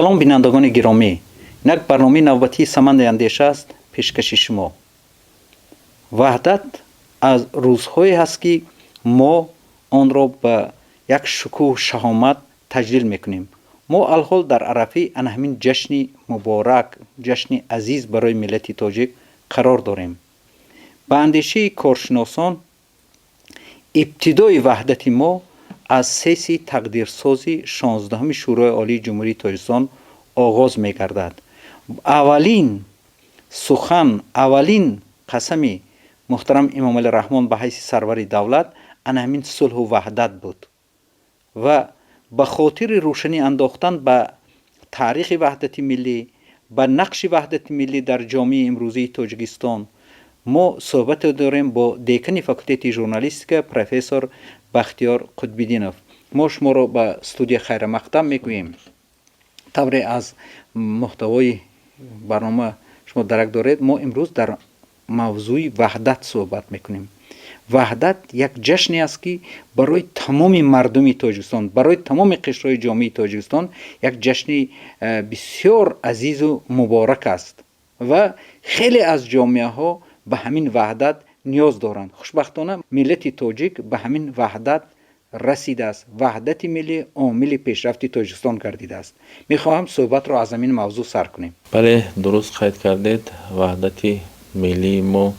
Салом, бинандагони гиромӣ! Инак барномаи навбатии «Саманди андеша» аст пешкаши шумо. Ваҳдат аз рӯзҳое ҳаст, ки мо онро ба як шукӯҳу шаҳомат таҷлил мекунем. Мо алҳол дар арафаи ана ҳамин ҷашни муборак, ҷашни азиз барои миллати тоҷик қарор дорем. Ба андешаи коршиносон, ибтидои ваҳдати мо аз сессияи тақдирсози 16-уми Шӯрои Олии Ҷумҳурии Тоҷикистон оғоз мегардад. Аввалин сухан, аввалин қасами муҳтарам Эмомалӣ Раҳмон ба ҳайси сарвари давлат ана ҳамин сулҳу ваҳдат буд. Ва ба хотири рӯшанӣ андохтан ба таърихи ваҳдати миллӣ, ба нақши ваҳдати миллӣ дар ҷомеаи имрӯзии Тоҷикистон мо суҳбате дорем бо декани факултети журналистика, профессор Бахтиёр Қутбиддинов. Мо шуморо ба студия хайрамақдам мегӯем. Тавре аз муҳтавои барнома шумо дарак доред, мо имрӯз дар мавзӯи ваҳдат суҳбат мекунем. Ваҳдат як ҷашне аст, ки барои тамоми мардуми Тоҷикистон, барои тамоми қишрҳои ҷомеаи Тоҷикистон як ҷашни бисёр азизу муборак аст ва хеле аз ҷомеаҳо ба ҳамин ваҳдат ниёз доранд. Хушбахтона, миллати тоҷик ба ҳамин ваҳдат расидааст. Ваҳдати миллӣ омили пешрафти Тоҷикистон гардидааст. Мехоҳам суҳбатро аз ҳамин мавзӯъ сар кунем. Бале, дуруст қайд кардед. Ваҳдати миллии мо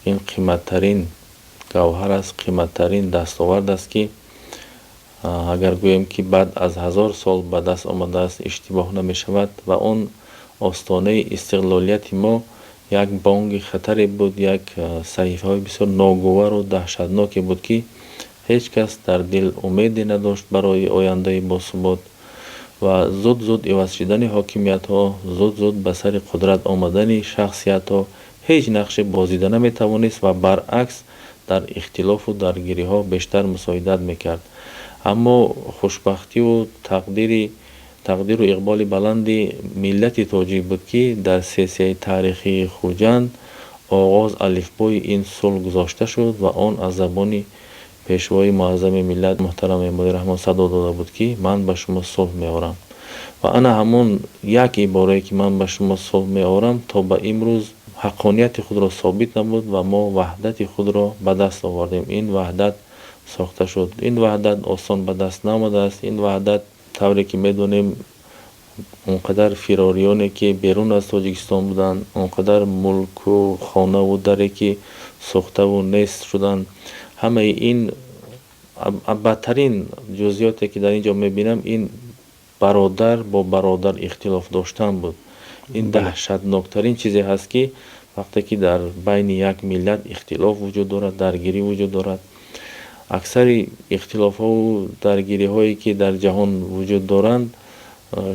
ин қиматтарин гавҳар аст, қиматтарин дастовард аст, ки агар гӯем, ки баъд аз 1000 сол ба даст омадааст, иштибоҳ намешавад. Ва он остонаи истиқлолияти мо як бонги хатаре буд, як саҳифаҳои бисёр ногувару даҳшатноке буд, ки ҳеҷ кас дар дил умеде надошт барои ояндаи босубот ва зуд зуд иваз шудани ҳокимиятҳо, зуд зуд ба сари қудрат омадани шахсиятҳо ҳеҷ нақше бозида наметавонист ва баръакс дар ихтилофу даргириҳо бештар мусоидат мекард. Аммо хушбахтиву тақдиру иқболи баланди миллати тоҷик буд, ки дар сессияи таърихии Хуҷанд оғоз алифбои ин сулҳ гузошта шуд ва он аз забони пешвои муаззами миллат муҳтарам Эмомалӣ Раҳмон садо дода буд, ки ман ба шумо сулҳ меорам. Ва ана ҳамон як иборае, ки ман ба шумо сулҳ меорам, то ба имрӯз ҳаққонияти худро собит намуд ва мо ваҳдати худро ба даст овардем. Ин ваҳдат сохта шуд. Ин ваҳдат осон ба даст наомадааст. Ин ваҳдат, тавре ки медонем, он қадар фирориёне, ки берун аз Тоҷикистон буданд, он қадар мулку хонаву даре, ки сӯхтаву нест шуданд, ҳамаи ин, бадтарин ҷузъиёте, ки дар ин ҷо мебинам, ин бародар бо бародар ихтилоф доштан буд. Ин даҳшатноктарин чизе ҳаст, ки вақте ки дар байни як миллат ихтилоф вуҷуд дорад, даргирӣ вуҷуд дорад. Аксари ихтилофҳову даргириҳое, ки дар ҷаҳон вуҷуд доранд,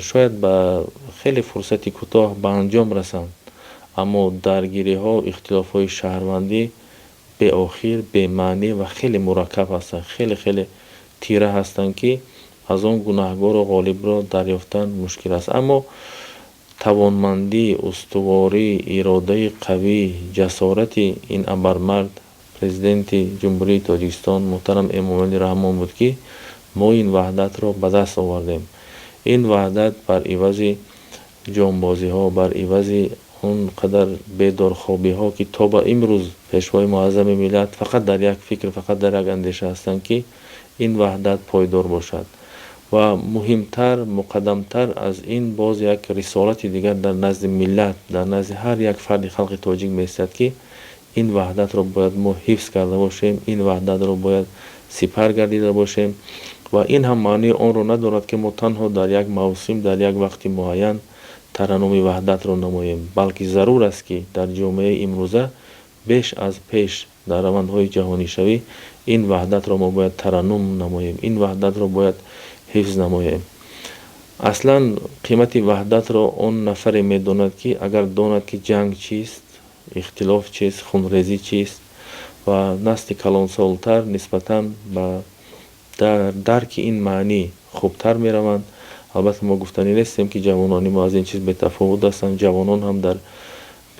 шояд ба хеле фурсати кӯтоҳ ба анҷом расанд, аммо даргириҳо, ихтилофҳои шаҳрвандӣ беохир, бемаънӣ ва хеле мураккаб ҳастанд, хеле хеле тира ҳастанд, ки аз он гунаҳгору ғолибро дарёфтан мушкил аст. Аммо тавонмандӣ, устуворӣ, иродаи қавӣ, ҷасорати ин абармард, президенти Ҷумҳурии Тоҷикистон муҳтарам Эмомалӣ Раҳмон буд, ки мо ин ваҳдатро ба даст овардем. Ин ваҳдат бар ивази ҷонбозиҳо, бар ивази он қадар бедорхобиҳо, ки то ба имрӯз пешвои муаззами миллат фақат дар як фикр, фақат дар як андеша ҳастанд, ки ин ваҳдат пойдор бошад. Ва муҳимтар, муқаддамтар аз ин боз як рисолати дигар дар назди миллат, дар назди ҳар як фарди халқи тоҷик меистад, ки ин ваҳдатро бояд мо ҳифз карда бошем, ин ваҳдатро бояд сипар гардида бошем. Ва ин ҳам маънии онро надорад, ки мо танҳо дар як мавсим, дар як вақти муайян тараннуми ваҳдатро намоем, балки зарур аст, ки дар ҷомеаи имрӯза беш аз пеш дар равандҳои ҷаҳонишавӣ ин ваҳдатро мо бояд тараннум намоем, ин ваҳдатро бояд ҳифз намоем. Аслан қимати ваҳдатро он нафаре медонад, ки агар донад, ки ҷанг чист, ихтилоф чист, хунрезӣ чист. Ва насли калонсолтар нисбатан ба дарки ин маънӣ хубтар мераванд. Албатта, мо гуфтанӣ нестем, ки ҷавонони мо аз ин чиз бетафовут ҳастанд. Ҷавонон ҳам дар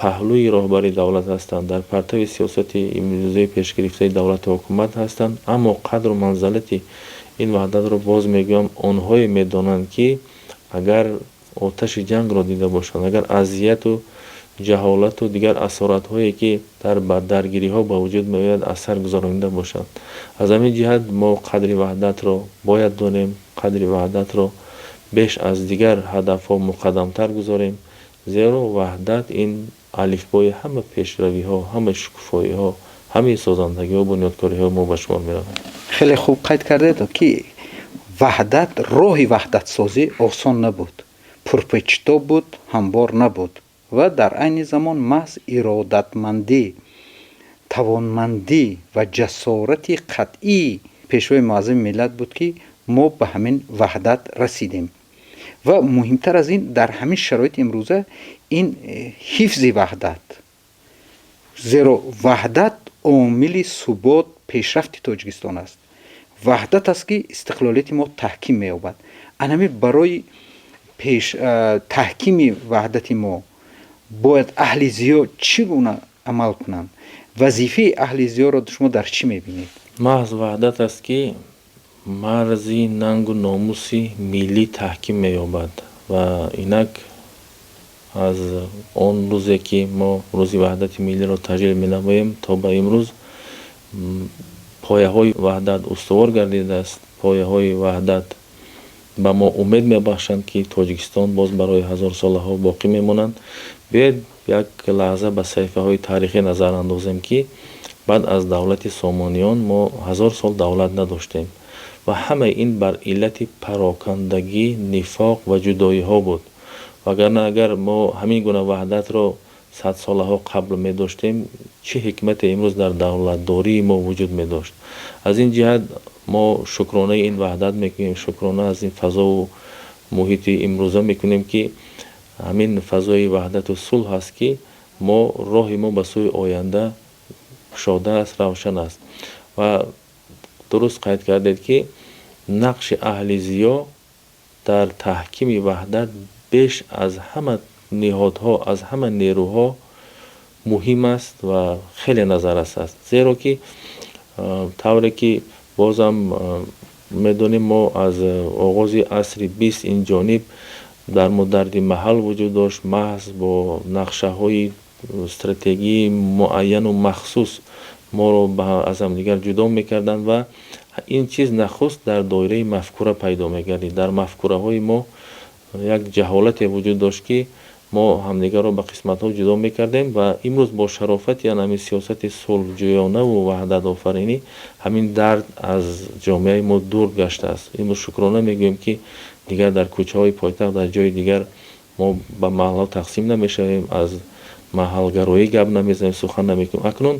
паҳлӯи роҳбари давлат ҳастанд, дар партави сиёсати имрӯзаи пешгирифтаи давлату ҳукумат ҳастанд, аммо қадру манзалати ин ваҳдатро, боз мегӯям, онҳое медонанд, ки агар Оташи ҷангро дида бошанд, агар азияту ҷаҳолату дигар асоратҳое, ки дар даргириҳо ба вуҷуд меояд, асар гузаронида бошанд. Аз ҳамин ҷиҳат мо қадри ваҳдатро бояд донем, қадри ваҳдатро беш аз дигар ҳадафҳо муқаддамтар гузорем, зеро ваҳдат ин алифбои ҳама пешравиҳо, ҳама шукуфоиҳо, ҳамаи созандагиҳо, бунёдкориҳои мо ба шумор меравад. Хеле хуб қайд кардед, ки ваҳдат, роҳи ваҳдатсозӣ осон набуд, пурпечтоб буд, ҳамвор набуд ва дар айни замон маҳз иродатмандӣ, тавонмандӣ ва ҷасорати қатъии Пешвои Муаззами миллат буд, ки мо ба ҳамин ваҳдат расидем. Ва муҳимтар аз ин, дар ҳамин шароити имрӯза ин ҳифзи ваҳдат, зеро ваҳдат омили субот, пешрафти Тоҷикистон аст. Ваҳдат аст, ки истиқлолияти мо таҳким меёбад. Анами барои пеш таҳкими ваҳдати мо бояд аҳли зиё чӣ гуна амал кунанд? Вазифаи аҳли зиёро шумо дар чӣ мебинед? Маҳз ваҳдат аст, ки марзи нангу номуси миллӣ таҳким меёбад. Ва инак аз он рӯзе, ки мо Рӯзи ваҳдати миллиро таҷлил менамоем, то ба имрӯз пояҳои ваҳдат устувор гардидааст. Пояҳои ваҳдат ба мо умед мебахшанд, ки Тоҷикистон боз барои ҳазорсолаҳо боқӣ мемонанд. Биёед, як лаҳза ба саҳифаҳои таърихӣ назар андозем, ки баъд аз давлати Сомониён мо 1000 сол давлат надоштем ва ҳамаи ин бар иллати парокандагӣ, нифоқ ва ҷудоиҳо буд. Вагарна агар мо ҳамин гуна ваҳдатро садсолаҳо қабл медоштем, чӣ ҳикмате имрӯз дар давлатдории мо вуҷуд медошт? Аз ин ҷиҳат мо шукронаи ин ваҳдат мекунем, шукрона аз ин фазову муҳити имрӯза мекунем, ки ҳамин фазои ваҳдату сулҳ аст, ки мо роҳи мо ба сӯи оянда кушода аст, равшан аст. Ва дуруст қайд кардед, ки нақши аҳли зиё дар таҳкими ваҳдат беш аз ҳама ниҳодҳо, аз ҳама нерӯҳо муҳим аст ва хеле назаррас аст, зеро ки тавре ки бозам медонем, мо аз оғози асри 20 ин ҷониб дар мо дарди маҳал вуҷуд дошт. Маҳз бо нақшаҳои стратегии муайяну махсус моро аз ҳамдигар ҷудо мекарданд ва ин чиз нахуст дар доираи мафкура пайдо мегардид. Дар мафкураҳои мо як ҷаҳолате вуҷуд дошт, ки мо ҳамдигарро ба қисматҳо ҷудо мекардем. Ва имрӯз бо шарофати ҳамин сиёсати сулҳҷӯёнаву ваҳдатофаринӣ ҳамин дард аз ҷомеаи мо дур гаштааст. Имрӯз шукрона мегӯем, ки дигар дар кӯчаҳои пойтахт, дар ҷои дигар мо ба маҳалҳо тақсим намешавем, аз маҳалгароӣ гап намезанем, сухан намекунем. Акнун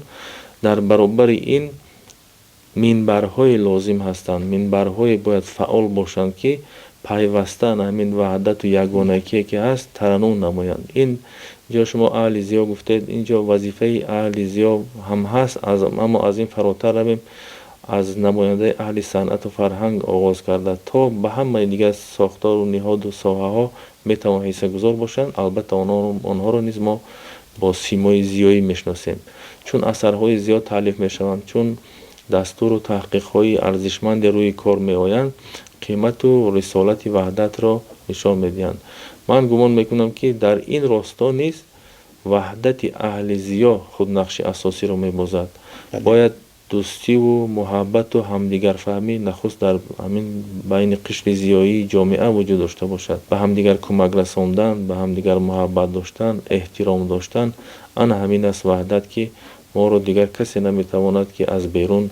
дар баробари ин минбарҳое лозим ҳастанд, минбарҳое бояд фаъол бошанд, ки пайваста ҳамин ваҳдату ягонагие, ки ҳаст, тараннум намоянд. Ин ҷо шумо аҳли зиё гуфтед, ин ҷо вазифаи аҳли зиё ҳам ҳаст, аммо аз ин фаротар равем, аз намояндаи аҳли санъату фарҳанг оғоз карда то ба ҳамаи дигар сохтору ниҳоду соҳаҳо метавон ҳиссагузор бошанд. Албатта, онҳоро низ мо бо симои зиёӣ мешиносем, чун асарҳои зиёд таълиф мешаванд, чун дастуру таҳқиқҳои арзишманде рӯи кор меоянд, қимату рисолати ваҳдатро нишон медиҳанд. Ман гумон мекунам, ки дар ин росто низ ваҳдати аҳли зиё худ нақши асосиро мебозад. Бояд дӯстиву муҳаббату ҳамдигарфаҳмӣ нахуст дар ҳамин байни қишри зиёии ҷомеа вуҷуд дошта бошад. Ба ҳамдигар кӯмак расондан, ба ҳамдигар муҳаббат доштан, эҳтиром доштан, ана ҳамин аст ваҳдат, ки моро дигар касе наметавонад, ки аз берун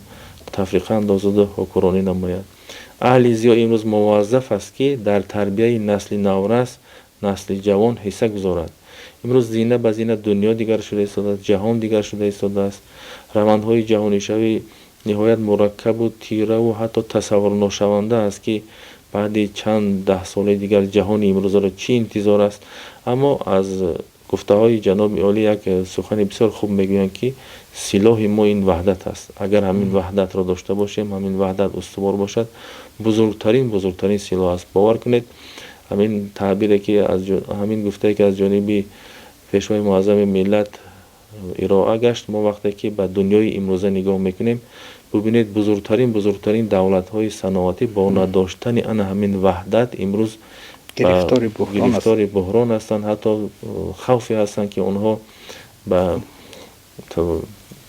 тафриқа андозаду ҳукмронӣ намояд. Аҳли зиё имрӯз муваззаф аст, ки дар тарбияи насли наврас, насли ҷавон ҳисса гузорад. Имрӯз зина ба зина дунё дигар шуда истодааст, ҷаҳон дигар шуда истодааст. Равандҳои ҷаҳонишавӣ ниҳоят мураккабу тираву ҳатто тасаввурношаванда аст, ки баъди чанд даҳсолаи дигар ҷаҳони имрӯзаро чӣ интизор аст. Аммо аз гуфтаҳои ҷаноби олӣ як сухани бисёр хуб мегӯянд, ки силоҳи мо ин ваҳдат аст. Агар ҳамин ваҳдатро дошта бошем, ҳамин ваҳдат устувор бошад, бузургтарин силоҳ аст. Бовар кунед, ҳамин таъбире, ки ҳамин гуфтае, ки аз ҷониби Пешвои Муаззами миллат ироа гашт, мо вақте ки ба дунёи имрӯза нигоҳ мекунем, бубинед, бузургтарин давлатҳои саноатӣ бо надоштани ана ҳамин ваҳдат имрӯз Гирифтори буҳрон ҳастанд, ҳатто хавфе ҳастанд, ки онҳо ба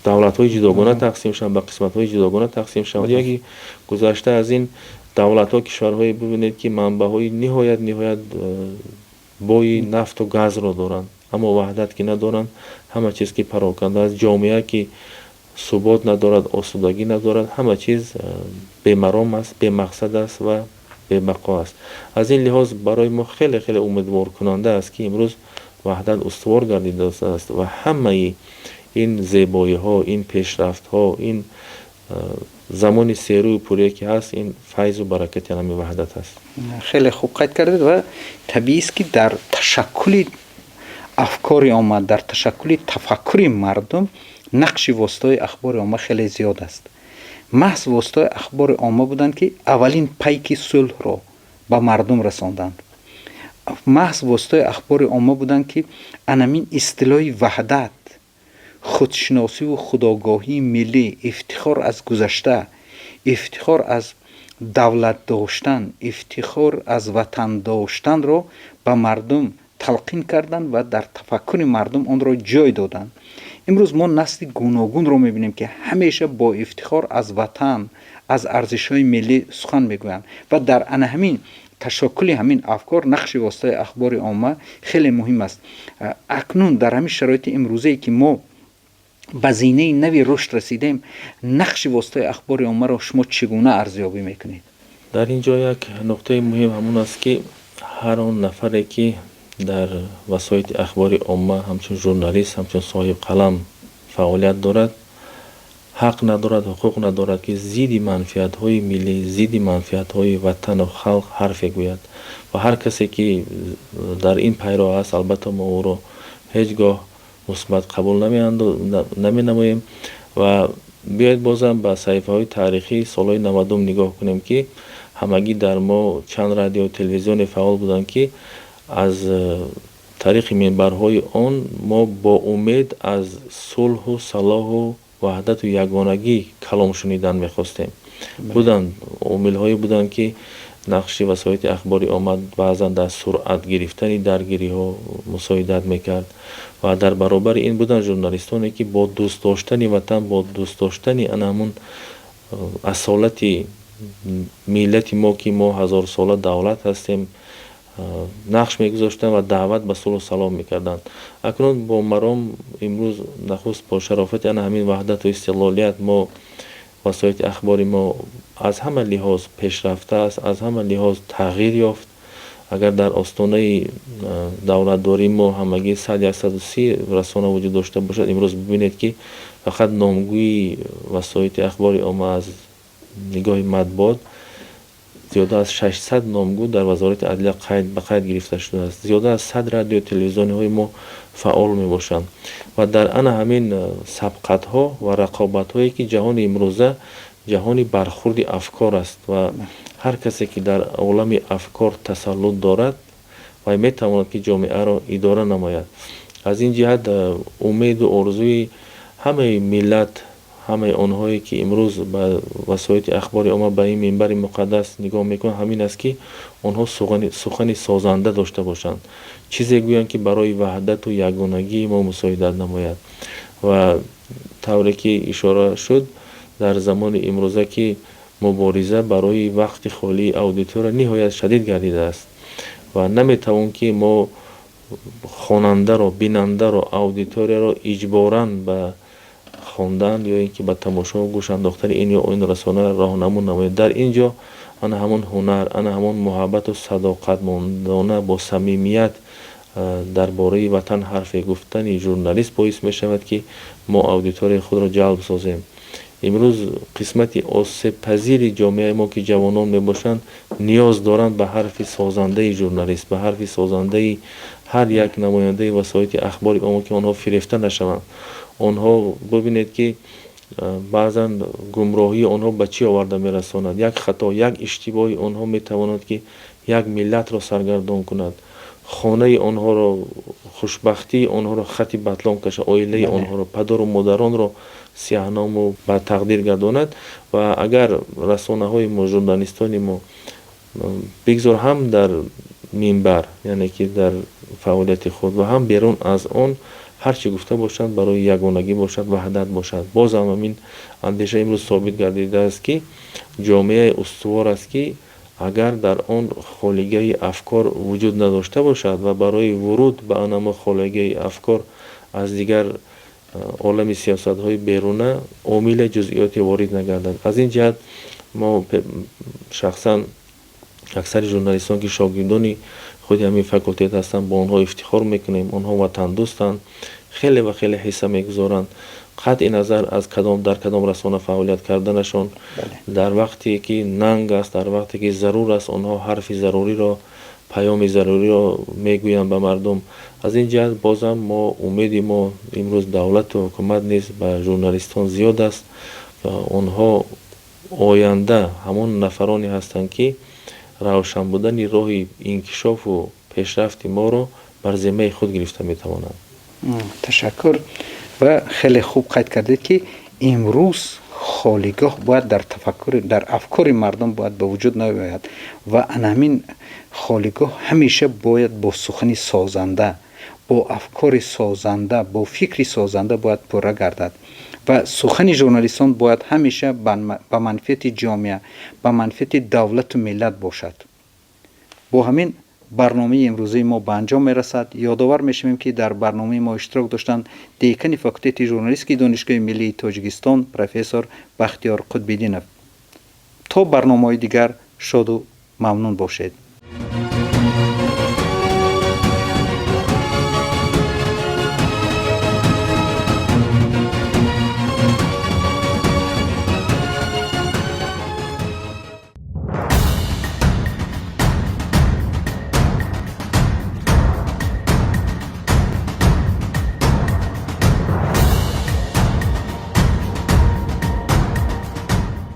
давлатҳои ҷудогона тақсим шаванд, ба қисматҳои ҷудогона тақсим шаванд. Яке гузашта аз ин, давлатҳо, кишварҳое бибинед, ки манбаъҳои ниҳоят ниҳоят бои нафту газро доранд, аммо ваҳдат ки надоранд, ҳама чиз ки пароканда аст, ҷомеа ки субот надорад, осудагӣ надорад, ҳама чиз бемаром аст, бемақсад аст ва бебақо аст. Аз ин лиҳоз барои мо хеле хеле умедворкунанда аст, ки имрӯз ваҳдат устувор гардидааст ва ҳамаи ин зебоиҳо, ин пешрафтҳо, ин замони серӯю пурие ки ҳаст, ин файзу баракати ҳамин ваҳдат аст. Хеле хуб қайд кардед ва табиист, ки дар ташаккули афкори омма, дар ташаккули тафаккури мардум нақши воситаҳои ахбори омма хеле зиёд аст. Маҳз воситаҳои ахбори омма буданд, ки аввалин пайки сулҳро ба мардум расонданд. Маҳз воситаҳои ахбори омма буданд, ки анамин истилоҳи ваҳдат, худшиносиву худогоҳии миллӣ, ифтихор аз гузашта, ифтихор аз давлат доштан, ифтихор аз ватан доштанро ба мардум талқин карданд ва дар тафаккури мардум онро ҷой доданд. Имрӯз мо насли гуногунро мебинем, ки ҳамеша бо ифтихор аз ватан, аз арзишҳои миллӣ сухан мегӯянд ва дар ана ҳамин ташаккули ҳамин афкор нақши воситаи ахбори омма хеле муҳим аст. Акнун дар ҳамин шароити имрӯзае, ки мо ба зинаи нави рушд расидем, нақши воситаи ахбори оммаро шумо чӣ гуна арзёбӣ мекунед? Дар ин ҷо як нуқтаи муҳим ҳамон аст, ки ҳар он нафаре, ки дар васоити ахбори омма ҳамчун журналист, ҳамчун соҳибқалам фаъолият дорад, ҳақ надорад, ҳуқуқ надорад, ки зидди манфиатҳои миллӣ, зидди манфиатҳои ватану халқ ҳарфе гӯяд. Ва ҳар касе, ки дар ин пайроҳ аст, албатта, мо ӯро ҳеҷ гоҳ мусбат қабул наменамоем. Ва биёед, бозам ба саҳифаҳои таърихии солҳои 90-ум нигоҳ кунем, ки ҳамагӣ дар мо чанд радио, телевизионе фаъол буданд, ки аз тариқи минбарҳои он мо бо умед аз сулҳу салоҳу ваҳдату ягонагӣ калом шунидан мехостем. Буданд омилҳое буданд, ки нақши васоити ахбори омма баъзан дар суръат гирифтани даргириҳо мусоидат мекард ва дар баробари ин буданд журналистоне, ки бо дӯст доштани ватан, бо дӯст доштани ана ҳамун асолати миллати мо, ки мо ҳазорсола давлат ҳастем, нақш мегузоштанд ва даъват ба сулҳу салом мекарданд. Акнун бо маром имрӯз нахуст бо шарофати ана ҳамин ваҳдату истиқлолият мо васоити ахбори мо аз ҳама лиҳоз пешрафта аст, аз ҳама лиҳоз тағйир ёфт. Агар дар остонаи давлатдории мо ҳамагӣ 100, 130 расона вуҷуд дошта бошад, имрӯз бибинед, ки фақат номгӯи васоити ахбори омма аз нигоҳи матбуот зиёда аз 600 номгӯ дар Вазорати адлия ба қайд гирифта шудааст. Зиёда аз 100 радио, телевизиониҳои мо фаъол мебошанд ва дар ана ҳамин сабқатҳо ва рақобатҳое, ки ҷаҳони имрӯза ҷаҳони бархурди афкор аст ва ҳар касе, ки дар олами афкор тасаллут дорад, вай метавонад, ки ҷомеаро идора намояд. Аз ин ҷиҳат умеду орзуи ҳамаи миллат, ҳамаи онҳое, ки имрӯз ба васоити ахбори омма, ба ин минбари муқаддас нигоҳ мекунанд, ҳамин аст, ки онҳо сухани созанда дошта бошанд, чизе гӯянд, ки барои ваҳдату ягонагии мо мусоидат намояд. Ва тавре ки ишора шуд, дар замони имрӯза, ки мубориза барои вақти холии аудитория ниҳоят шадид гардидааст ва наметавон, ки мо хонандаро, бинандаро, аудиторияро иҷборан ба хондан ё ин ки ба тамошо гӯш андохтани ин ё он расона роҳнамун намоем. Дар ин ҷо ана ҳамон ҳунар, ана ҳамон муҳаббату садоқатмандона, бо самимият дар бораи ватан ҳарфе гуфтани журналист боис мешавад, ки мо аудиторияи худро ҷалб созем. Имрӯз қисмати осебпазири ҷомеаи мо, ки ҷавонон мебошанд, ниёз доранд ба ҳарфи созандаи журналист, ба ҳарфи созандаи ҳар як намояндаи васоити ахбори омма, ки онҳо фирефта нашаванд. Онҳо бибинед, ки баъзан гумроҳии онҳо ба чӣ оварда мерасонад. Як хато, як иштибоҳи онҳо метавонад, ки як миллатро саргардон кунад, хонаи онҳоро, хушбахтии онҳоро хати батлон кашад, оилаи онҳоро, падару модаронро сиёҳному ба тақдир гардонад. Ва агар расонаҳои мо, журналистони мо, бигзор ҳам дар минбар, яъне ки дар фаъолияти худ ва ҳам берун аз он, ҳар чӣ гуфта бошанд, барои ягонагӣ бошад, ваҳдат бошад. Боз ҳам ҳамин андеша имрӯз собит гардидааст, ки ҷомеаи устувор аст, ки агар дар он холигаи афкор вуҷуд надошта бошад ва барои вуруд ба анамо холигаи афкор аз дигар олами сиёсатҳои беруна омиле, ҷузъиёте ворид нагардад. Аз ин ҷиҳат мо шахсан, аксари журналистон, ки шогирдони худи ҳамин факултет ҳастанд, бо онҳо ифтихор мекунем. Онҳо ватандӯстанд, хеле ва хеле ҳисса мегузоранд, қатъи назар аз кадом, дар кадом расона фаъолият карданашон. Дар вақте ки нанг аст, дар вақте ки зарур аст, онҳо ҳарфи заруриро, паёми заруриро мегӯянд ба мардум. Аз ин ҷиҳат бозам мо умеди мо имрӯз давлату ҳукумат низ ба журналистон зиёд аст. Онҳо оянда ҳамон нафароне ҳастанд, ки равшан будани роҳи инкишофу пешрафти моро бар зиммаи худ гирифта метавонанд. Ташаккур. Ва хеле хуб қайд кардед, ки имрӯз холигоҳ бояд дар тафаккури, дар афкори мардум бояд ба вуҷуд наояд ва ана ҳамин холигоҳ ҳамеша бояд бо сухани созанда, бо афкори созанда, бо фикри созанда бояд пурра гардад ва сухани журналистон бояд ҳамеша ба манфиати ҷомеа, ба манфиати давлату миллат бошад. Бо ҳамин барномаи имрӯзаи мо ба анҷом мерасад. Ёдовар мешавем, ки дар барномаи мо иштирок доштанд декани факултети журналистикии Донишгоҳи миллии Тоҷикистон, профессор Бахтиёр Қутбиддинов. То барномаҳои дигар шоду мамнун бошед.